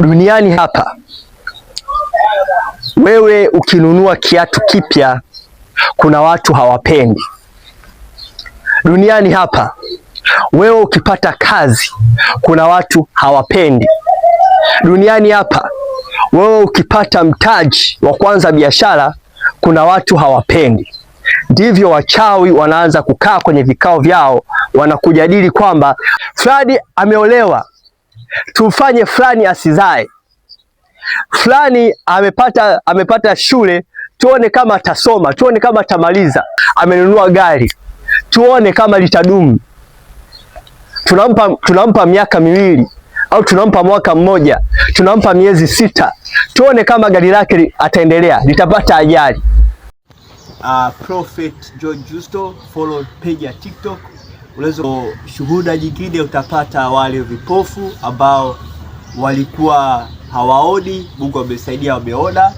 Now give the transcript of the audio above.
Duniani hapa, wewe ukinunua kiatu kipya, kuna watu hawapendi. Duniani hapa, wewe ukipata kazi, kuna watu hawapendi. Duniani hapa, wewe ukipata mtaji wa kuanza biashara, kuna watu hawapendi. Ndivyo wachawi wanaanza kukaa kwenye vikao vyao, wanakujadili kwamba fulani ameolewa, tumfanye fulani asizae, fulani amepata shule, tuone kama atasoma, tuone kama atamaliza, amenunua gari, tuone kama litadumu. Tunampa miaka 2 au tunampa mwaka 1, tunampa miezi 6, tuone kama gari lake ataendelea, litapata ajali. Prophet George Justo, follow page ya TikTok. Unaweza shuhuda nyingine utapata wale vipofu ambao walikuwa hawaoni, Mungu amesaidia wameona.